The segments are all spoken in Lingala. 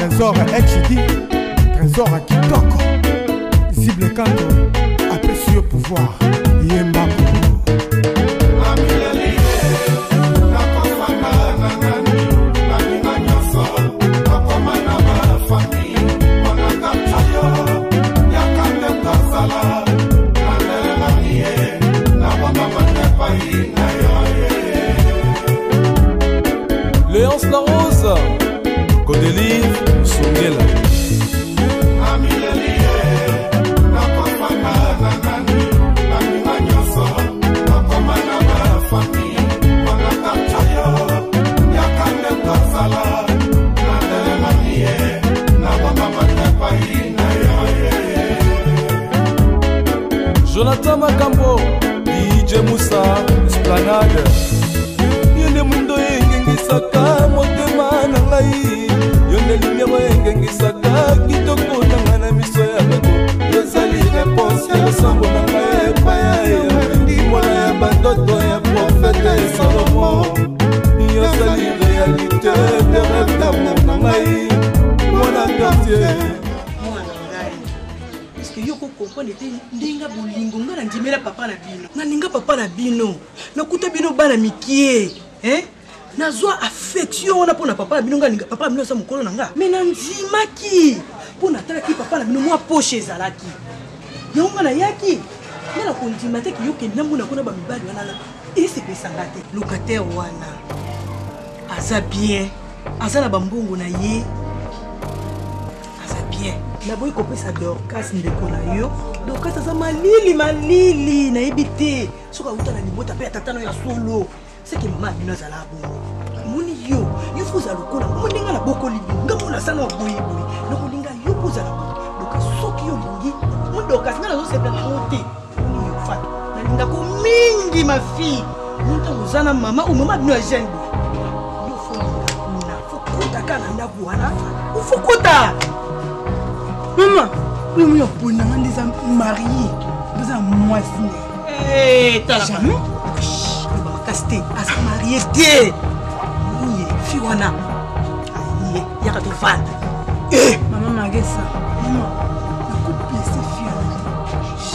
Trésor HD, Trésor ya kitoko. Zible Kando apesi yo pouvoir. Yemba. Léonce La Rose, Godelive Songela. Jonathan Makambo, DJ Moussa, Esplanade. Yo nde mwindo engengisaka motema na ngai, yo nde lumière engengisaka kitoko na ngai na miso ya bato. Yozali réponse ya losambo na ngai epai ya yo, mwana ya bandoto ya prophète Salomon. Yozali réalité de rêve d'amour na ngai, mwana quartier. Parce que yo ko comprendre te ndenge bolingo nga na ndimela papa na bino. Nalinga papa na bino. Nakuta bino bana mikie. Hein? Nazwa affection wana mpo na papa na bino nga linga papa na bino aza mokolo na nga. Mais nandimaki mpo natalaki papa na bino mwa poche ezalaki. Yango nga nayaki. Nga na kondima te ki yo kende namona kuna ba mibali wana na esepesa nga te. Locataire wana aza bien, aza na bambongo na ye. Aza bien. Naboyi kopesa Dorcas ndeko na yo. Dorcas aza malili malili, nayebi te soki auta na libota mpe ya tata na yo ya solo. Seke mama ya bino azala bongo. Moni yo, yo fo ozala lokola ngo ndenge na bokoli bino. Nga mona asala na boye boye. Nakolinga yo mpo ozala boye. Dorcas soki yo olingi, mo Dorcas nga nazosepela na yango te. Moni yo Fatou, nalingako mingi ma fille. Mo ntango oza na mama ou mama bino ya jeune boye. Yo fo olinga kuna, fo kota kaka na ndako wana. Fo kota. Mama, oyo moni oponi nanga nde eza marie, eza na mwasi ne. Eh, tala. Jamais. Loba makasi te, aza marie te. Ye, fi wana. Ye, yaka tovanda. Eh, mama Marisa, mama, nakoblesse fi wana.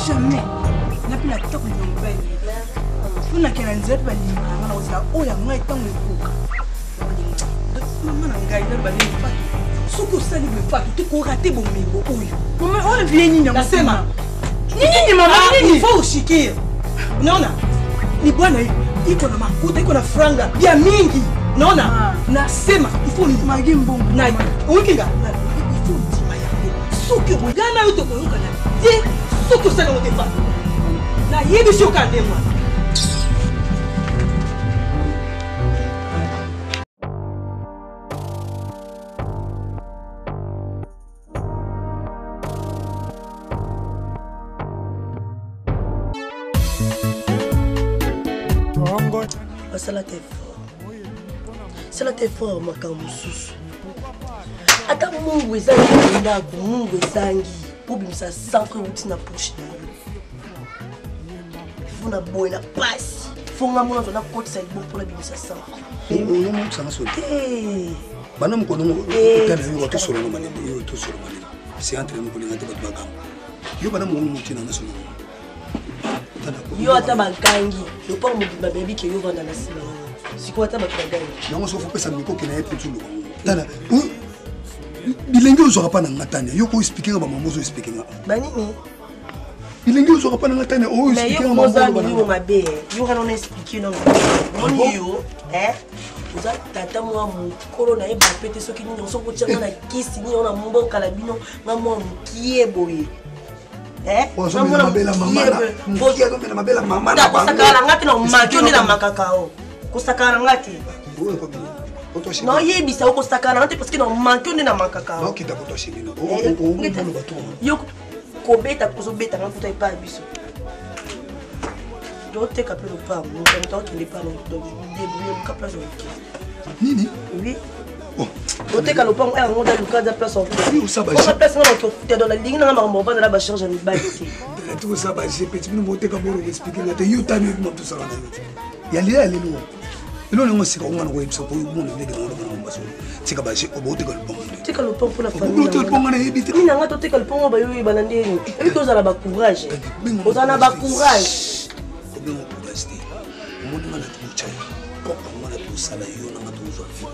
Jamais. Napi na tako linga mobali. Mpo nakenda nzela mpe balingaka nga na kozala oyo ya ngai ntango ekoka. Mama na ngai, naloba nini Fatou? Soki osali boye Fatou, te korate bomengo oyo. Mama, oyo vie nini yango? Nasema. Nini mama, Ah, nini? il faut ushikie. Unaona? Ni bwana iko na makuta, iko na franga ya mingi. Unaona? Ah. Nasema il faut ni Magi mbongo. Na okinga. Il faut ndima yango. Soki okoyana yo tokoyokana te, soki osali yango te Fatou. Nayebisi yo kaka ndenge wana. Basala te effort. Sala te effort makambo mosusu. Ata mungu ezangi na ndako, mungu ezangi po bimisa sang frère outi na poche na yo. Faut na boye na pasi. Faut nga mona zona kotisa liboko mpona bimisa sang frère. Onomokisanga soni. Te. Bana mokolo ngo Eh, otala yo tosolo ngo malembe, yo tosolo malembe. C'est entre nous kolinga te bato bagamba. Yo bana mokolo motina na solo. Yo ata bakangi lopango mobimba bayebi ke yo vanda na nsima nango. Sikoyo ata bato bagangi. Yango soki opesa mikoki na ye mpe toluka ngo. Tala, bilenge ozwaka mpa na nga tania, yo ko expliquer nga ba mama ozo expliquer nga. Banini? Bilenge ozwaka mpa na nga tania, oyo Mais yo expliquer nga moko oza mama oyo milimo bana. mabe, eh. Yo kana ona expliquer nano. Moni yo, eh? Oza tata mwa mokolo na ye bape te soki nini, soki otia nga na kisi nini na mboka na bino, nga mwa mokie boye. Eh? Oyo azomela mabele ya mama na- mokie azomela mabele ya mama na bango. Kosakana na nga te na omaki, yo nde na makaka o. Kosakana na nga te. Oyo kwa bino. Oto ashimi. Naoyebisa yo kosakana na nga te parce que na omaki, yo nde na makaka o. Naokita koto ashimi na. Eh, O oloba to. Yo kobeta, kozobeta nga kuta epai ya biso. Toteka mpe lopango, moto moto akende epai na donc débrouiller luka place okende. Nini? Oui. Oh. Oteka lopango, eh, yango nda luka za place okende. Oui, osaba Oka je. place nga na okofuta, donc nalingi nanga makambo ovanda na ba charge ya mibali te. Tala, tu osaba je, petit bino boteka boro expliquer nga te. Yo tani yo tosala na yo te. Ya lia ya lelo. Eloko nango sika onga nakoyebisa po omona ndenge nango na bango basolo. Tika baje oboteka lupango nde. Tika lupango mpo na famille. Oteka lupango na yebi te. Mina nga toteka lupango bayoyebana ndeni. Ebi tozala ba courage. Ozala na ba courage. Kobenga courage te. Omoni nga na tokotya yo. Propre yango na tosala yo na nga tozwa vie.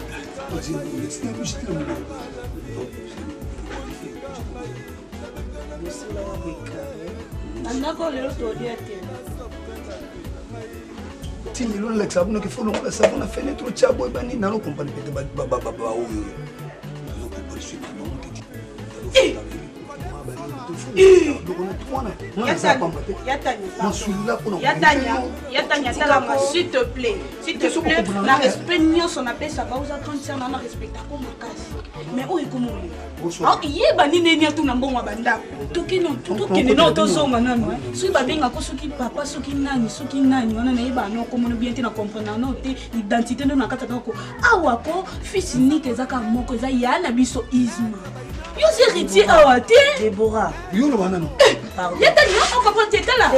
Na ndako lelo tolia te. Ti lelo nalakisaka bino ke fo longola savon na fenetre otya boye bani nano kompani pete baoyo S'il te plaît, s'il te plaît, na respect nyonso napesaka oza grande sœur na na respectako makasi mais oyo ekomi olinga yeba nini eni atuna mbongo ya bandako tokende nao tozonga nano soki babengako soki papa soki nani soki nani wana nayeba no komona bien te na comprendre nano te identité ndo na kati ya ndako awa ko fils unique eza kaka moko eza ya na biso isma yo oza héritier awa te Deborah yo loba nano yatani yo okomprendre te tala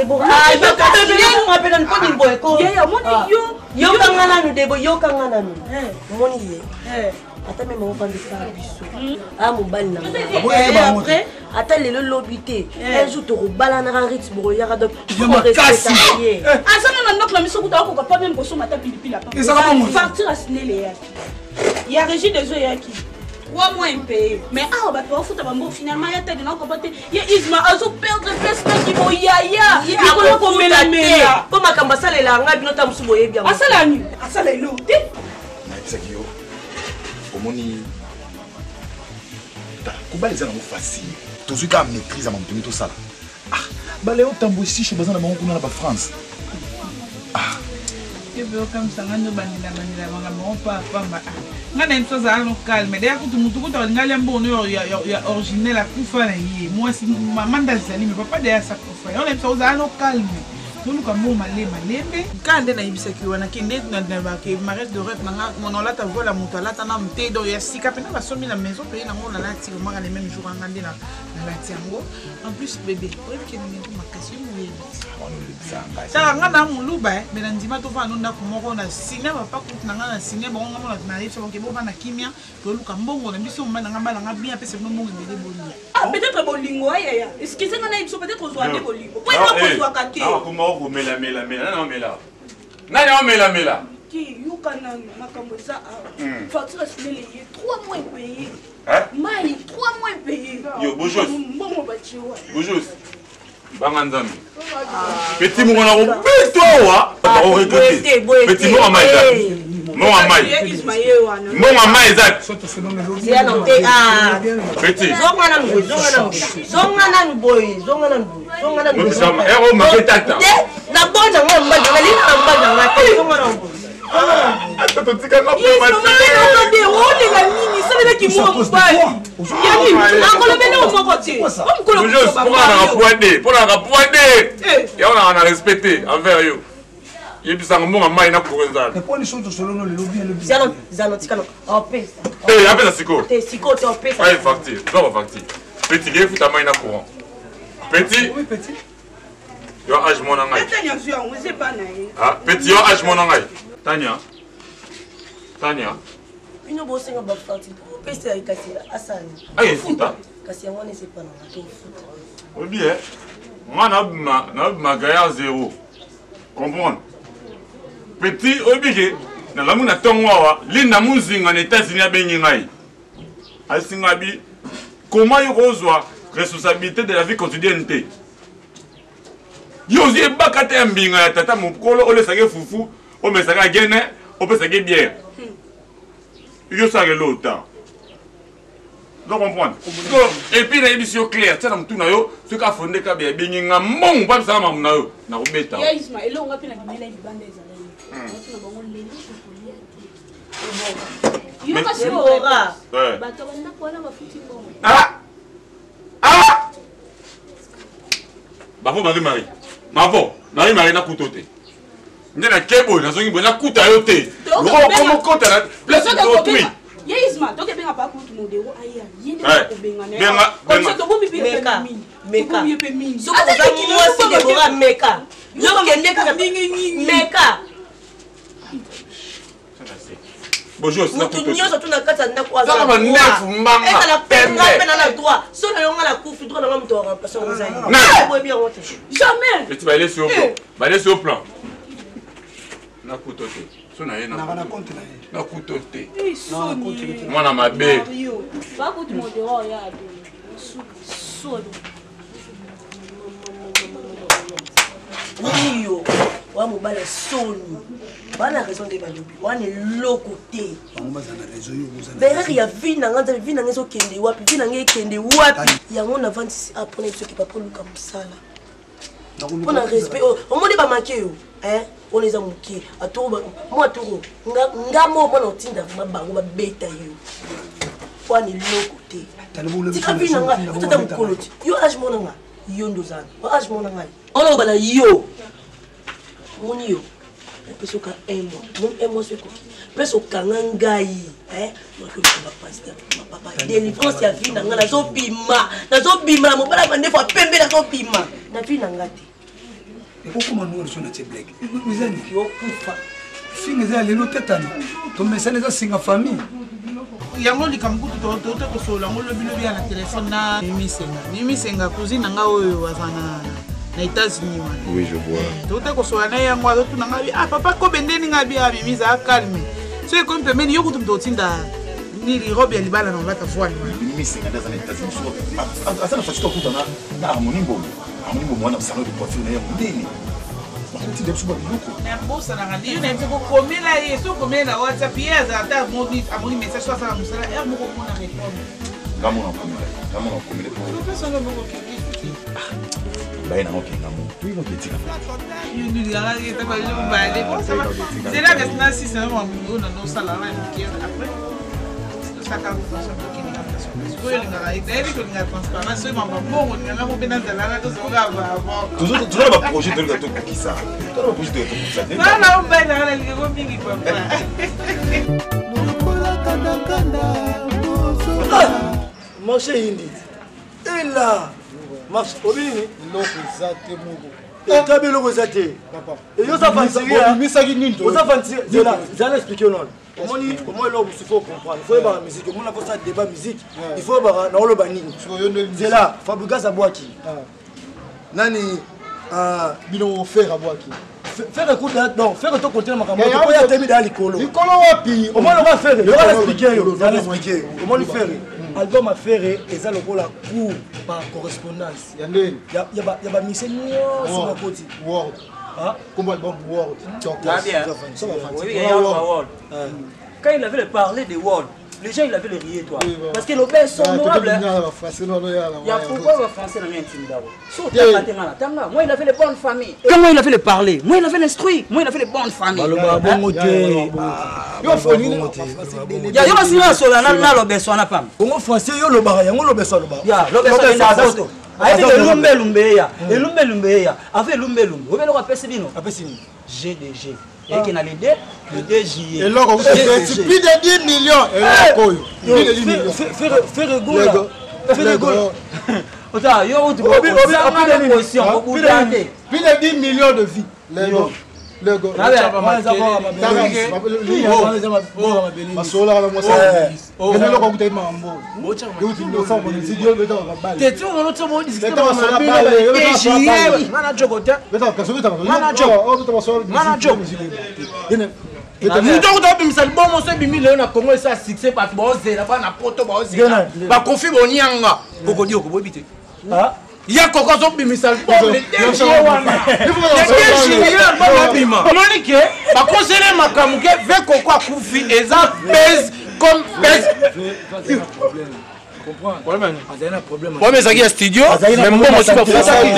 omoni yo yokanga nanu debo yokanga nanu omoni ye ata meme ofandisaka biso a mobali na ngai ata lelo lobi te un jour tokobalanaka rit bokoyaka donc ye aza na na ndako na biso kuta akoka pa meme kosomba ata pilipili apa facture asinele eyaki ya régie des eaux eyaki 3 mois impayé mais awa bato baofuta bango finalement ya tadi nakopa te ye isma azo perdre place naki boyaya likolo komelamela mpo makambo asalela ngai bino ta mosusu boyebi yango asala nini asala eloko te nayebisaki yo omoni kobala eza nango facile tozwi kaka maîtrise ya mamoto nde tosala ah baleo tambo esisho baza na bango kuna na bafrance. Ah ebe okamwisa nde obandela bandela makambo yango pa pamba. Ngai na ye biso azala no calme deya kutu mutu kutu alinga alia mbongo ya originel akufa na ye mwasi mama nde azali me papa deya asakufa yango na biso ozala no calme toluka mbongo malembe malembe ka nde nayebisaki wana kende ke mariage de rêve nanga mona olata voile ya moto alata nanu te donc ya sika mpena basombi na maison peye nango nalati omaka le même jour anga nde nalati yango. En plus bébé oyebi ke ndenge makasi yo moyebi tala nga na moluba me na ndima tovanda no ndako moko na signe papa kutu na nga na signe bango nga mona nayebisa bango ke bovanda kimia toluka mbongo na biso mobali na nga bala nga bien apesa bino mbongo ebele bolia. Ah, peut-être bolingo ayaya excuse nga nayebi biso peut-être ozwa nde bolingo po eza kozwaka te. Akoma okomelamelamela nani omela nani omelamela. Te yoka nanu makambo eza awa facture asinele ye 3 mois impayé mai 3 mois impayé. Yo, bonjour. Mbongo batie wa. Bonjour banga nzambe petit moko na kobeto awa bakoregrete petit mbongo mai eza mbongo mai mbongo mai eza petit. Zonga nanu boye, zonga nanu, zonga nanu boye, zonga nanu boye, zonga nanu boye. Ero make tata. Nabona nga mobali nanga lina na mobali nanga te zonga nanu boye. Ata totikanga. Olela nini esalelaki mwa mobali akolobele o moko te. Mponaka poids de mponaka poids de yango naka na respect te envers yo yebisanga mbongo mai na courant ezala. Zano tika opesa. Apesa sikoyo. Te sikoyo te opesa. Aye facture zwa bafacture petit ke efuta mai na courant petit yo age mwana ngai. Petit yo age mwana ngai Tania Tania. Bino bosenga bafacture opesa kasi asali. Aye efuta. Kasi yango wana esepananga tofuta. Oyebi e nga nabima nabima gaillard zéro comprendre petit oyebi ke nalamu na ntongo awa Linda Muzinga na États-Unis abengi ngai asinga bi comment yo kozwa responsabilité de la vie quotidienne te yo ozwi ebaka te ya mbinga ya tata mokolo olesaki fufu omesaka agene opesaki bière yo osalaka eloo ta ozo comprendre so et puis nayebisi yo clair tia na motu na yo soki afonde kabe abengi nga mbongo mpo abisaka makambo na yo nakobeta. Ya Isma elongo nga mpe na bimela libanda ezalaki na bango lelo tokolia te yoka sikoyo bato ya bandako wana bafuti mbongo. Ah ah bavo Marie Marie mavo Marie Marie nakuta te nde nake boye nazongi boye nakuta yo te lokokomokota na place autrui. Ye Isma tokebenga pa kutu modero aya ye nde kobenga comme ça tobomi mpe mingi meka meka soki oza mwasi Debora meka yokende kaka ndenge nini meka. Bonjour, Moto nyonso tu na kati ya ndako aza Tala na droit. mandefu, mbanga, Ezala mpe pembe. nga mpe na na droit. So na yo nga nakufi, droit na nga moto aremplace yango eza ye. Nani? Boyebi yango te. Jamais. Petit balesi au plan. Balesi au plan. Nakuto te. So na ye na compte na ye. Nakuto te. Eh, soni. Mwana mabe. Mario. Bakuti modero ya ado. Soni. Oyo wa mobali ya soni. Bana raison nde balobi. Wana eloko te. Bango baza na raison, yo oza na Berere ya vie na nga, nzambe, vie na nga ezokende wapi? Vie na nga ekende wapi? Yango navandisi a mpona biso ke papa oluka mosala. Mpo na respect oyo omoni bamake yo, hein? Wana eza moke atoro mwa atoro nga mo mwana otinda vraimen bango babeta yo wana eloko te. Tika vie na nga, yo tata mokolo ti yo age mona nga, yo nde ozana age mona ngai oloba na yo omoni yo napesi oka un mois, moni un mois so ekoki place okanga ngai, nakoluka bapaster bapapa délivrance ya vie na ngai. Nazobima, nazobima na mobala mandefu ya pembe, nazobima na vie na ngai te. Ekokoma noir so na tie blague eza nini? Yokufa. Finga eza ya lelo tetani tomesana, eza singa famille. Yango likambo kutu tote kosolola yango lobilobi ya na telefone na Mimisenga, Mimisenga cousine na nga oyo aza na États-Unis wana. Oui, je vois. Tote kosolola na ye yango, azotuna nga bi: "Ah papa Kobe, ndeni?" Nga bi: "Ah Mimi, zala calme, so ekomi pembeni yo kutu moto otinda nini, robe ya libala na olata voile wana." Mimisenga nde aza na États-Unis, so aza na facilité okuta na Harmonie Mbongo. Harmonie Mbongo wana, salon de coiffure na ye ya monene, bakotinda biso babiloko. Nabosanaka nde yo na ye kokomela ye, so okomela na WhatsApp, ye azala ata amoni message, so asala mosala heure moko omona répondre. Nga mona okomela, nga mona okomela po opesanga moko kiki. Baye nango ke nga mo toyi moto etika. Yo nolingaka ete balobale zela, kasi na sisa na makambo oyo nanosala wana ya moke, après tosaka sikoyo. Olingaka, nayebi kolingaka transparence, soki mambo mbongo olingaka mo mpe nazalaka tozonga bavant. Toza na baprojet tolinga tokokisa, toza na baprojet tolinga tokokisa te. Bana ombali nanga nalingako mingi papa. Marché yindi ela marché obi nini? Eloko eza te moko. Etabi eloko eza te. Oza fantimisaki nini? Oza fantirie, zela zela, explique nano. Omoni, omoni eloko mosusu, faut comprendre, faut yebaka musique. Omoni, faut ça débat musique, il faut yebaka na oloba nini. Zela, Fabrigas abwaki nani? Bino Fer abwaki. Fer ekuta donc Fer to continue makambo po ya temi da likolo. Likolo wapi? Omoni lokola Fer, lokola explique yo, zala explique yo. Omoni Fer, album ya Fer eza lokola cours par correspondance ya ndeni ya bamise nyonso bakoti. World, kombo album World. Très bien. Oui, il y a World. Quand il avait parlé de World, les gens, il avait le rié, toi. Parce que le bain sont honorable. Il y a pourquoi le français n'a rien intimidé. Moi, il avait les bonnes familles. Comment il avait le parler? Moi, il avait l'instruit. Moi, il avait les bonnes familles. Baloba bongo te. Ya yo basinga sola na na lobeso na pam. Bongo français yo lobaka yango, lobeso alobaka. Ya lobeso na poto. Ayebi elumbe lumbe ya. Elumbe lumbe ya. Ave elumbe lumbe. Obelo apesi bino. Apesi nini? GDG. Eke na le 2, le 2 juillet. Eloko plus de 10 millions, eloko oyo plus de 10 millions. Ferre Gola, Ferre Gola. Ota yo utu position obuta te. Plus de 10 millions de vies, lego lego. Basololaka na mwasi eloko akutaki makambo. Moto akuta obimisa libongo so ebimi lelo na Congo, esa succès, bato baozela, bana poto baozela, bakofi bonianga kokodi okoboyebi te ya koko azobimisa album le 2 juillet wana, le 2 juillet album ebima. Omoni ke bakosele makambo ke ve koko akufi, eza base comme base. Problème ezalaki ya studio, mais mbongo si bafutaki.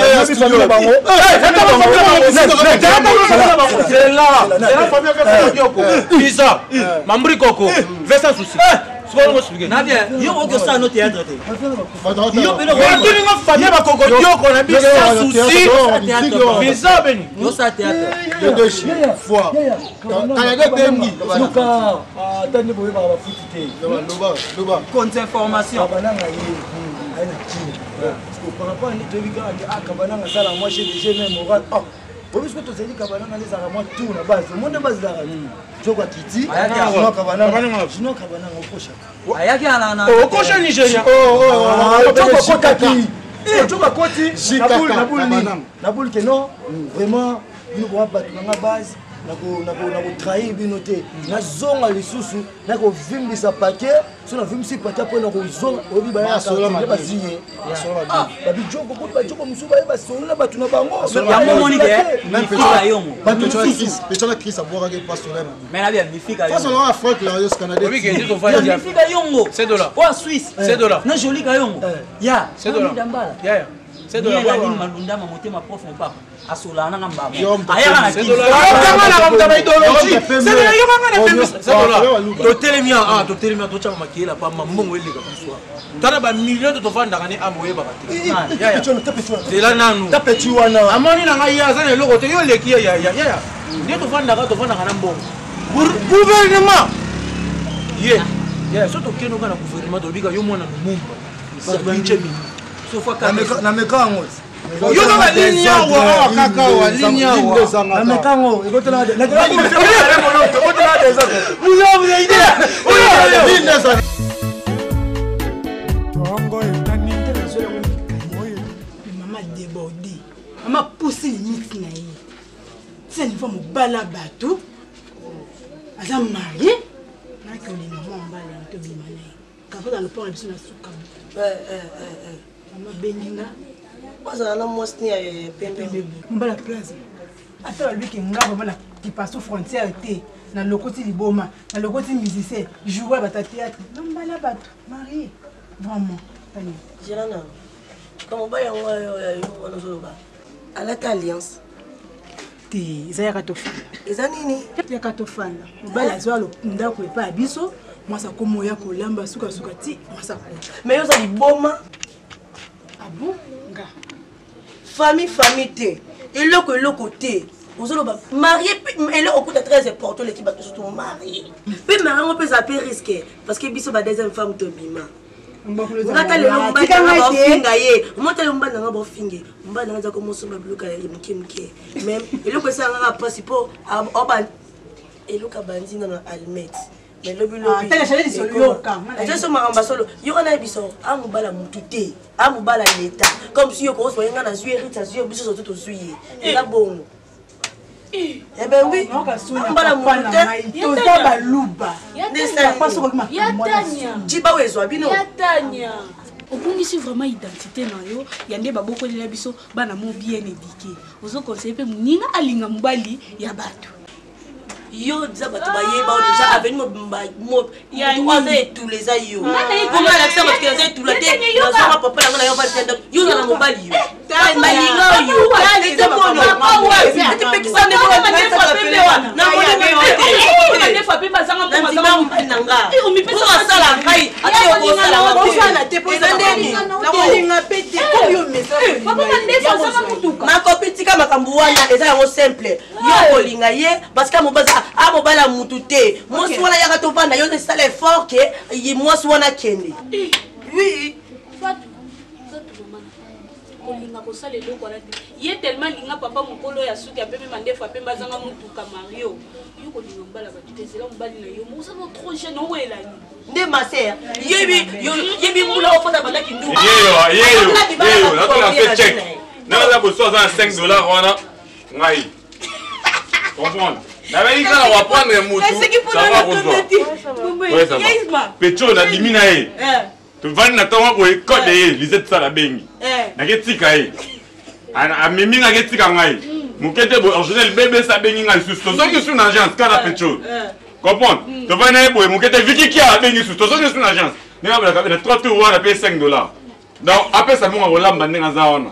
Isa mambri koko vesa souci. Yo okoki osala no théâtre te. Otuninga famille bakoko dioko na biso sans souci visa beni. Osala théâtre. Fois Canada bengi. Yoka, ata nde boyebaka bafuti te. Contre information. Kabananga ye aye na Kini, parce que par rapport nde toyebi kaka ke ah, Kabananga asala moi GDG, même moral. Ah, Obi soki tozali kabananga nde ezalaka mwa tour na base. Omoni nde base ezalaka. Joko akiti. Junior Kabananga. Junior Kabananga okosha. Ayaki na na. Okosha Nigeria. Joko akotaki. Joko akoti. Na boule nini? Na boule ke non. Vraiment bino boa bato na nga base nakotrahir bino te nazonga lisusu nakovimbisa paquet so navimbisi paquet mpo nakozonga oyebi bayakate bazwi ye babijoko kutu bajoko mosusu baye basolo na bato na bango yango omoni ke mifika yongo bato mosusu pechana chris abwakaki pasola mais nabia mifika yongo frank larios canadien mifika yongo oyo suisse na jolika yongo ya dambala nini malundama motema prof mpapa asolana nanga mbaba ayaka na kiniokanga na idéologie yokanga na pembe totelemi awa totelemi awa totyaka makeyela pamba mbongo eleka biso tala bamillion to tovandaka ne ama oyebaka te zela nanu amoni na ngai ye aza na eloko te yo oleki ye yaya nde tovandaka tovandaka na mbongo gouvernement ye yaya so tokende oka na gouvernement tolobika yo mwana lumumba na meka yango yo kaka ligne awa awa kaka awa ligne awa na meka yango ekotela tongo etani mama deborde mama pousse limite na ye tina niveau mobala bato aza marie naki olinga mwa mobali yango tobima na ye kavanda lopango na biso na suka mama bengi nga ozala na mwasi ne ya pembe mobala place ata balobiki nga vraimen na kipaso frontière te nalokoti liboma nalokoti musicien joueur bata théâtre na mbala bato marie vraiment tani zela nano ka mobali yango yo wana ozoloba alata alliance te eza yaka tofanda eza nini yaka tofanda mobali azwa ndako epai ya biso mwasi akoma oya kolamba sukasuka ti mwasi akota mais yo oza liboma abo ah nga famille famille te eloko eloko te ozoloba marie eloko kuta très important oleki bato surtout marie mpe marie yango mpe eza mpe risque parce que biso ba deuxième femme tobima ngata lelo mobali nanga baofinga ye omota lelo mobali nanga baofinge mobali nanga aza komosomba biloko ya moke moke mais eloko esala ngaka mpasi mpo eloko abandi nano almete mais lobilobiaso makambo solo yoka na biso amobala motu te amobala leta comme si yo kooswa ye ngai nazwi ye rite azwi ye biso sotu tozwi ye eza bongo Eh ben oui, mbala motu te. Toza baluba. Jiba oyo ezwa bino. Ya Tania. obungisi vraiment identité na yo ya nde babokolela biso bana mo bien éduqué ozo conseille mpe moninga alinga mobali ya bato yo deja bato bayeba yo deja aveni mobimba moto aza etula eza yo koma alakisa bato ke aza etula te nazwaka papa yango na yo vandi ndako yo ozala mobali yo balinga yo etepekisa ndemonamoni mobali na nga po asala ngai ata yo kosala te eza ndeni makopi tika makambo wana eza yango simple yo okolinga ye parce que mobali a mobali ya mutu te mwasi wana yaka tovanda yo esala effort ke mwasi wana akende oui kolinga kosala eloko wana te ye tellement alinga papa mokolo ya suki ya pembe mandefu ya pembe azanga motuka mario yo kolinga mobali ya bato te zela mobali na yo oza no trop jeune owelani nde maser yebi yebi mbula ofanda bandaki nduba yeyo yeyo yeyo nazola check nanaza boso aza na 5 dollars wana ngai comprendre nabaki kaka koaprendre mutu sava kozwa pecho nabimi na ye tovandi na ntongo boye kode ye lisette sala abengi naketika ye amemi nga aketika ngai moke te boye original bbs abengi ngai lisusu tozongi lisusu na agence kaka pecho comprendre tovandi na ye boye moke te vikikia abengi lisusu tozongi lisusu na agence ndenge abalaka na 3 tour wana pe 5 dollars donc apesa mbongo akolamba ndenge aza wana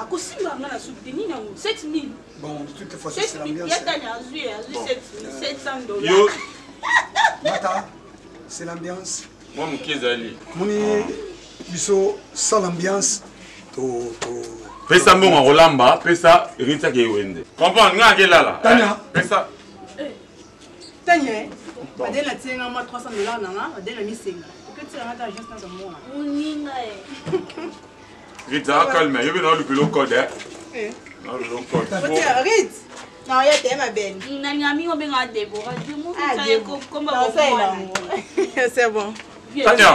akosimba nga na suki te nini yango 7000 Bon, de toute façon, c'est l'ambiance. Bon. 700 dollars. Yo. Mata, c'est l'ambiance. Moi, moke ezali. Moni, biso, sans l'ambiance, to, to. Pesa mbongo akolamba, pesa Rita ke wende. Comprendre, nga akelala. Tania. Pesa. Tania, badele na tienga mwa 300 dollars na nga, badele na misenga. Oketika nga ta agence naza mwana. Moninga eh. Rita, calme, yo bena olukilo code eh. Rit naoya te ma belle. Nalinga mingi obengaka Deborah. C'est bon. Tania,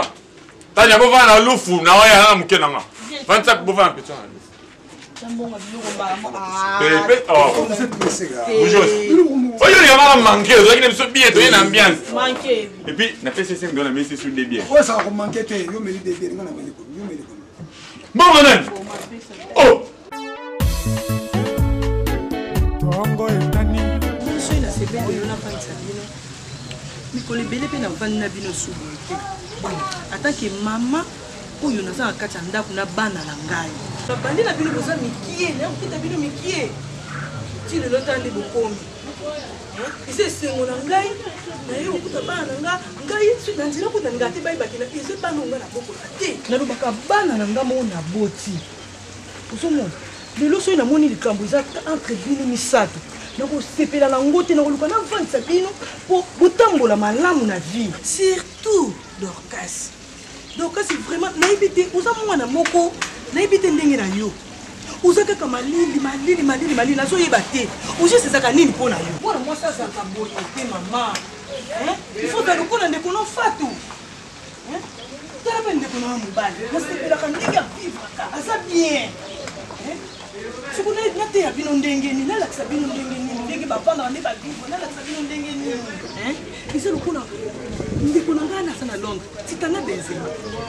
Tania bovanda na lufu na oya na moke na nga. Vandisa bovanda petit na lufu. Oyo olingaka na manke ozalaki na biso bien toye na ambiance et puis napesi ese ndo na mesi su de bien oyo ezalaka komanke te yo meli de bien nga na meli yo meli mbongo nani oh tongo etani soki nasepeli lelo nafandisa bino mikolo ebele mpe navandi na bino su boye te atake mama oyo naza na kati ya ndako na bana na ngai babandi na bino boza mikie nakokita bino mikie ti lelo tala nde bokomi eza esengo na ngai naye kokuta bana na nga ngai na nzela kuta nga te bayebaki na eza bana oyo ngai nabokola te nalobaka bana na nga moko naboti ozomona lelo soki namoni likambo eza entre bino misato nakosepela na yango te nakoluka navandisa bino mpo botambola malamu na vie surtout dorcas dorcas vraiment nayebi te oza mwana moko nayebi te ndenge na yo oza kaka malili malili malili malili nazoyeba te ojust ezalaka nini mpo na yo mwana mwasi azalaka boye te mama il faut lokola ndeko no fatu tala mpe ndeko na yo mobali nasepelaka ndenge avivraka aza bien soko nateya bino ndenge nini nalakisa bino ndenge nini ndenge bavandaka nde bavivre nalakisa bino ndenge nini eza lokola ndeko na ngai naza na londres titana benzema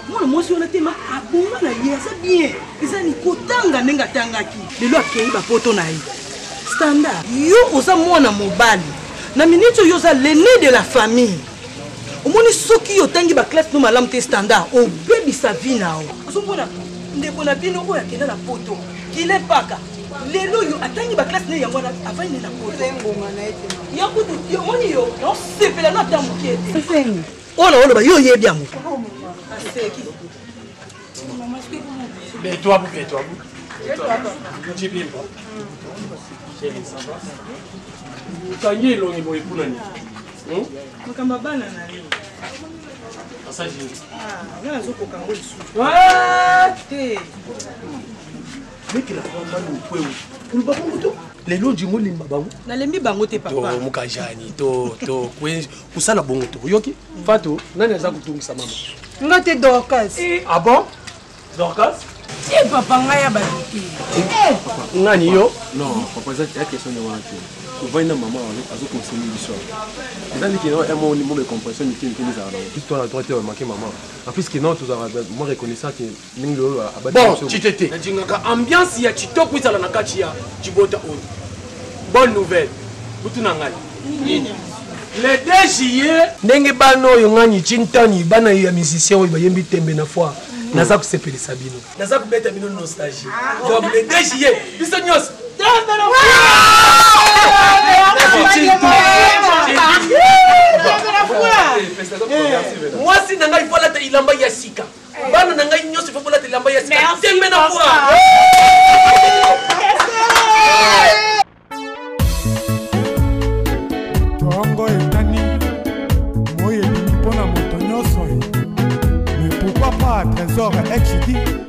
mwana mwasi wana tema abonga na ye aza bien eza ni kotanga ndenge atangaki lelo akei bapoto na ye standard yo oza mwana mobali na miniti oyo oza l'aîné de la famille omoni soki otangi baklasse no malamu te standard obebisa vie na yo ozomona ndeko na bino oyo akenda na poto kile mpaka lelo oyo atangi baklasse ne yango wana avandi na poto ya kutu omoni yo naosepela no ata moke te oyo naoloba yo oyebi yango aseki Betwabu, betwabu. Chibimba. Chérie, ça va? Okangi elongi boye kuna nini? Hmm? Makambo ya bana na yo. Passage. Ah, nga nazokoka yango lisusu te. Mekela kwamba lukwewu. Kuluba bongo to. Lelo ndingo limba bango. Nalembi bango te papa. To mukajani to to kusala bongo to. Yoki? Fatou, nani aza kotungisa mama? Nga te Dorcas. Eh, ah bon? Dorcas? Eh papa ngai ya bato te. Eh nani yo? Non, papa eza ya question nde wana te. Ovandi na mama azo conseiller biso. Eza ndiki na mo mo be compréhension mike mike ezala nango. Biso toza na droit te remarquer mama. En plus que non tozalaka moi reconnaissant que ndenge oyo abati Bon, chitete. Najingaka ambiance ya chitoko ezala na kati ya chibota oyo. Bonne nouvelle. Butu na ngai. Nini? Le 2 juillet ndenge bana oyo ngani chintani bana ya musicien oyo bayembi tembe na foi naza kosepelisa bino naza kobeta bino nostalgie donc le 2 juillet biso nyonso mwasi na ngai folata elamba ya sika bana na ngai nyonso ifo bolata elamba ya sika tembe na foi tongo etani moi ebimi mpo na moto nyonso mais pourquoi pas trésor hd.